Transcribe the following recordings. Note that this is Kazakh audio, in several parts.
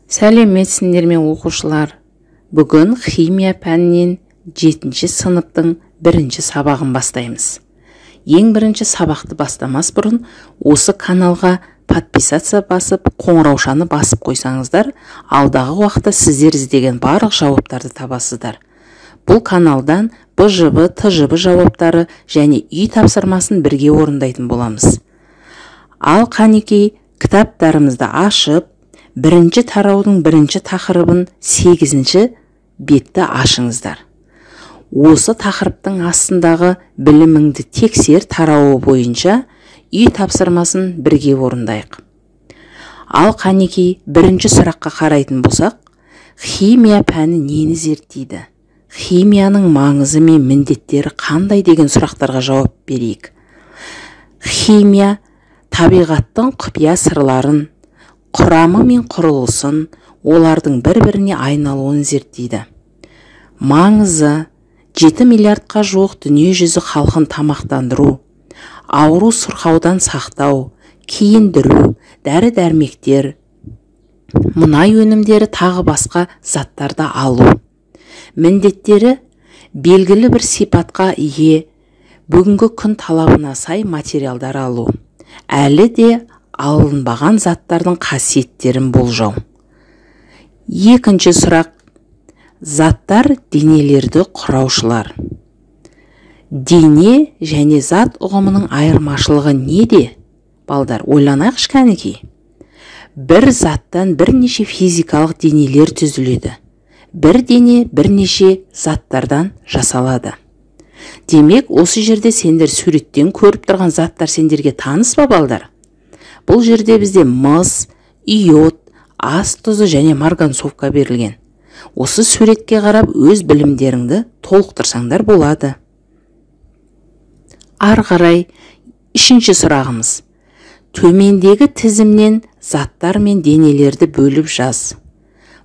Сәлеметсіңдер ме, оқушылар! Бүгін химия пәнінен жетінші сыныптың бірінші сабағын бастаймыз. Ең бірінші сабақты бастамас бұрын осы каналға подписаться басып, қоңыраушаны басып қойсаңыздар, алдағы уақытта сіздер іздеген барлық жауаптарды табасыздар. Бұл каналдан БЖБ, ТЖБ жауаптары және үй тапсырмасын бірге орындайтын боламыз. Ал қанекей, кітаптарымызды ашып, бірінші тараудың бірінші тақырыбын, сегізінші бетті ашыңыздар. Осы тақырыптың астындағы «Біліміңді тексер» тарауы бойынша үй тапсырмасын бірге орындайық. Ал қанекей, бірінші сұраққа қарайтын болсақ, химия пәні нені зерттейді, химияның маңызы мен міндеттері қандай деген сұрақтарға жауап берейік. Химия табиғаттың құпия сырларын, құрамы мен құрылысын, олардың бір-біріне айналуын зерттейді. Маңызы: 7 миллиардқа жуық дүние жүзі халқын тамақтандыру, ауру сырқаудан сақтау, киіндіру, дәрі-дәрмектер, мұнай өнімдері, тағы басқа заттарды алу. Міндеттері: белгілі бір сипатқа ие, бүгінгі күн талабына сай материалдар алу, әлі де алынбаған заттардың қасиеттерін болжау. Екінші сұрақ: заттар денелерді құраушылар. Дене және зат ұғымының айырмашылығы неде, балдар? Ойланайықшы. Кәнекей, бір заттан бірнеше физикалық денелер түзіледі. Бір дене бірнеше заттардан жасалады. Демек, осы жерде сендер суреттен көріп тұрған заттар сендерге таныс па, балдар? Бұл жерде бізде мыс, иод, ас тұзы және марганцовка берілген. Осы суретке қарап, өз білімдеріңді толықтырсаңдар болады. Ары қарай үшінші сұрағымыз: төмендегі тізімнен заттар мен денелерді бөліп жаз.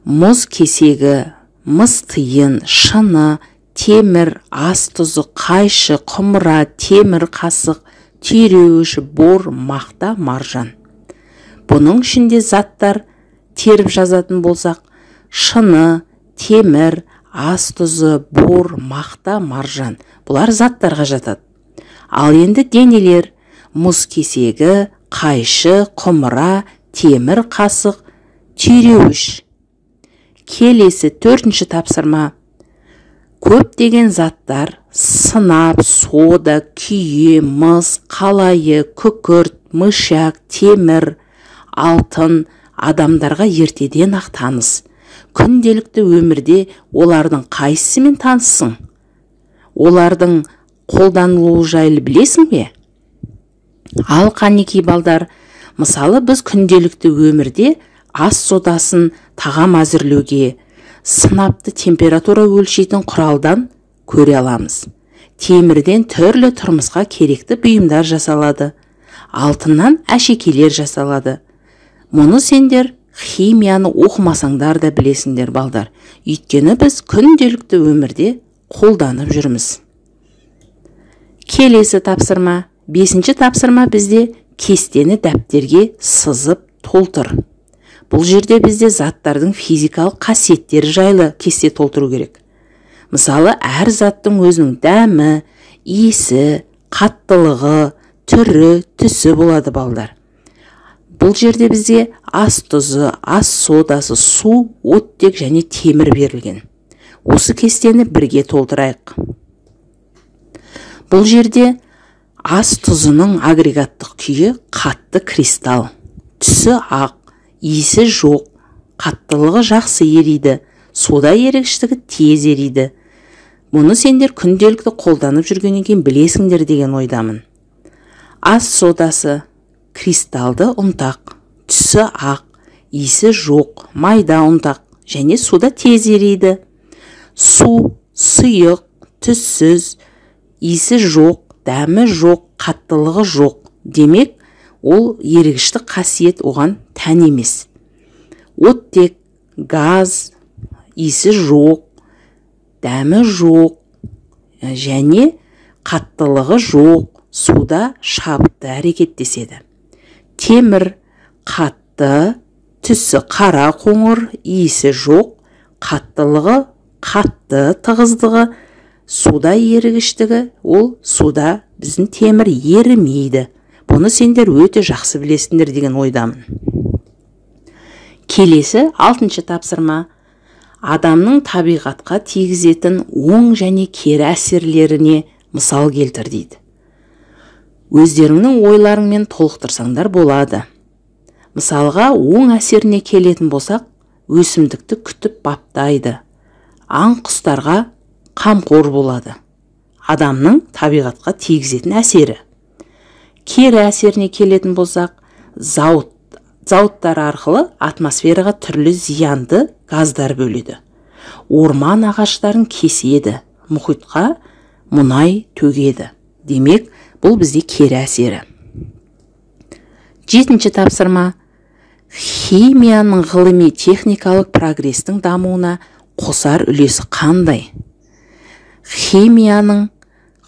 Мұз кесегі, мыс тиын, шыны, темір, ас тұзы, қайшы, құмыра, темір қасық, түйреуіш, бор, мақта, маржан. Бұның ішінде заттар теріп жазатын болсақ, шыны, темір, ас тұзы, бор, мақта, маржан — бұлар заттарға жатады. Ал енді денелер: мұз кесегі, қайшы, құмыра, темір қасық, түйреуіш. Келесі төртінші тапсырма: көптеген заттар — сынап, сода, күйе, мыс, қалайы, күкірт, мышьяк, темір, алтын — адамдарға ертеден ақ таныс. Күнделікті өмірде олардың қайсысымен таныссың? Олардың қолданылуы жайлы білесің бе? Ал қанекей, балдар, мысалы, біз күнделікті өмірде ас содасын тағам әзірлеуге, сынапты температура өлшейтін құралдан көре аламыз. Темірден түрлі тұрмысқа керекті бұйымдар жасалады, алтыннан әшекейлер жасалады. Мұны сендер химияны оқымасаңдар да білесіңдер, балдар, өйткені біз күнделікті өмірде қолданып жүрміз. Келесі тапсырма, бесінші тапсырма, бізде кестені дәптерге сызып толтыр. Бұл жерде бізде заттардың физикалық қасиеттері жайлы кесте толтыру керек. Мысалы, әр заттың өзінің дәмі, иісі, қаттылығы, түрі, түсі болады, балдар. Бұл жерде бізде ас тұзы, ас содасы, су, оттек және темір берілген. Осы кестені бірге толтырайық. Бұл жерде ас тұзының агрегаттық күйі қатты кристалл, түсі ақ, иісі жоқ, қаттылығы жақсы ериді, суда ерігіштігі тез ериді. Мұны сендер күнделікті қолданып жүргеннен кейін білесіңдер деген ойдамын. Ас содасы кристалды ұнтақ, түсі ақ, иісі жоқ, майда ұнтақ және суда тез ериді. Су сұйық, түссіз, иісі жоқ, дәмі жоқ, қаттылығы жоқ. Демек, ол ерігіштік қасиет оған тән емес. Оттек газ, иісі жоқ, дәмі жоқ және қаттылығы жоқ, суда шабытты әрекеттеседі. Темір қатты, Түсі қара қоңыр, иісі жоқ, қаттылығы қатты, тығыздығы, суда ерігіштігі, ол суда біздің темір ерімейді. Бұны сендер өте жақсы білесіңдер деген ойдамын. Келесі 6-шы тапсырма. Адамның табиғатқа тигізетін оң және кері әсерлеріне мысал келтір дейді. Өздеріңнің ойларыңмен толықтырсаңдар болады. Мысалға, оң әсеріне келетін болсақ, өсімдікті күтіп баптайды, аң құстарға қамқор болады. Адамның табиғатқа тигізетін әсері. Кері әсеріне келетін болсақ, зауыттар арқылы атмосфераға түрлі зиянды газдар бөледі. Орман ағаштарын кеседі, мұхитқа мұнай төгеді. Демек, бұл бізде кері әсері. 7-ші тапсырма. Химияның ғылыми техникалық прогрестің дамуына қосар үлесі қандай? Химияның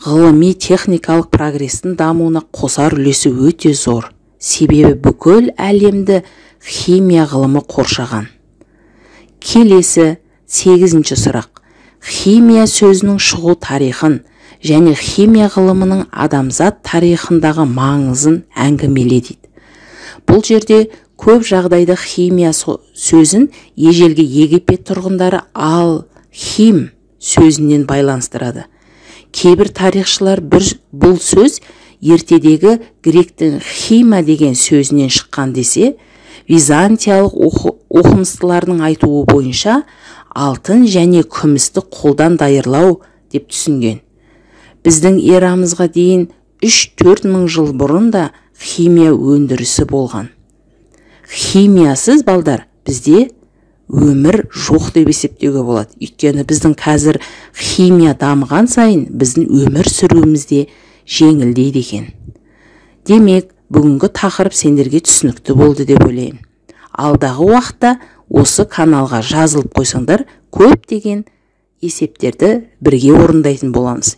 ғылыми техникалық прогрестің дамуына қосар үлесі өте зор. Себебі бүкіл әлемді химия ғылымы қоршаған. Келесі 8-ші сұрақ. Химия сөзінің шығу тарихын және химия ғылымының адамзат тарихындағы маңызын әңгімеле дейді. Бұл жерде көп жағдайда химия сөзін ежелгі Египет тұрғындары ал-хим сөзінен байланыстырады. Кейбір тарихшылар бұл сөз ертедегі гректің хима деген сөзінен шыққан десе, византиялық оқымыстылардың айтуы бойынша алтын және күмісті қолдан даярлау деп түсінген. Біздің эрамызға дейін 3-4 мың жыл бұрын да химия өндірісі болған. Химиясыз, балдар, бізде өмір жоқ деп есептеуге болады. Өйткені біздің қазір химия дамыған сайын біздің өмір сүруіміз де жеңілдейді екен. Демек, бүгінгі тақырып сендерге түсінікті болды деп ойлаймын. Алдағы уақытта осы каналға жазылып қойсаңдар, көптеген есептерді бірге орындайтын боламыз.